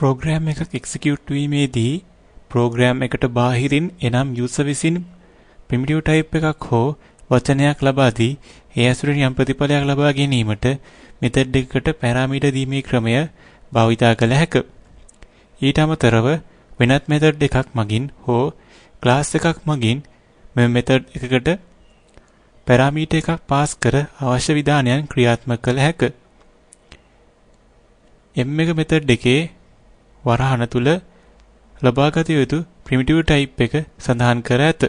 Programme එකක් execute වීමේදී programme එකට බාහිරින්, එනම් යූසර් විසින් ප්‍රිමිටිව් ටයිප් එකක් හෝ වචනයක් ලබා දී ඒ ඇසුරින් යම් ප්‍රතිඵලයක් ලබා ගැනීමට මෙතඩ් එකකට පැරාමීටර් දීමේ ක්‍රමය භාවිතා කළ හැක. ඊට අමතරව වෙනත් මෙතඩ් එකක් මගින් හෝ ක්ලාස් එකක් මගින් මෙම මෙතඩ් එකකට පැරාමීටර් එකක් පාස් කර අවශ්‍ය විධානයන් ක්‍රියාත්මක කළ හැක. M1 method එකේ වරහන තුල ලබාගත යුතු ප්‍රිමිටිව් ටයිප් එක සඳහන් කර ඇත.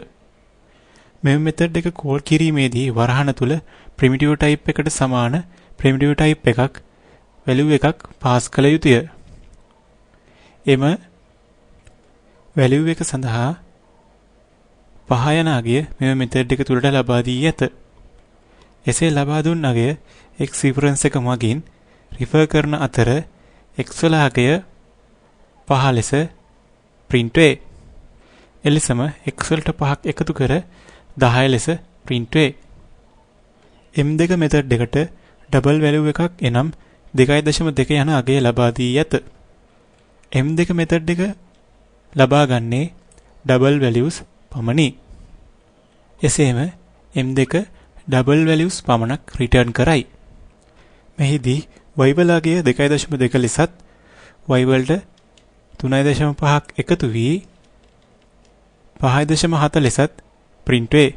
මෙම මෙතඩ් එක කෝල් කිරීමේදී වරහන තුල ප්‍රිමිටිව් ටයිප් එකට සමාන ප්‍රිමිටිව් ටයිප් එකක් වැලියු එකක් පාස් කළ යුතුය. එම වැලියු එක සඳහා 5 යන අගය මෙම මෙතඩ් එක තුලට ලබා දී ඇත. එසේ ලබා දුන් අගය x reference එක මගින් රිෆර් කරන අතර x වල අගය 5 ලෙස ප්‍රින්ට් වේ. එලෙසම x වලට 5ක් එකතු කර 10 ලෙස ප්‍රින්ට් වේ. M2 method එකට ඩබල් වැලියු එකක්, එනම් 2.2 යන අගය ලබා දී ඇත. M2 method එක ලබා ගන්නේ ඩබල් වැලියුස් පමණි. එසේම M2 double values පමණක් රිටර්න් කරයි. මෙහිදී y වල අගය 2.2 ලෙසත් y වලට 3.5ක් එකතු වී 5.7 ලෙසත් ප්‍රින්ට් වේ.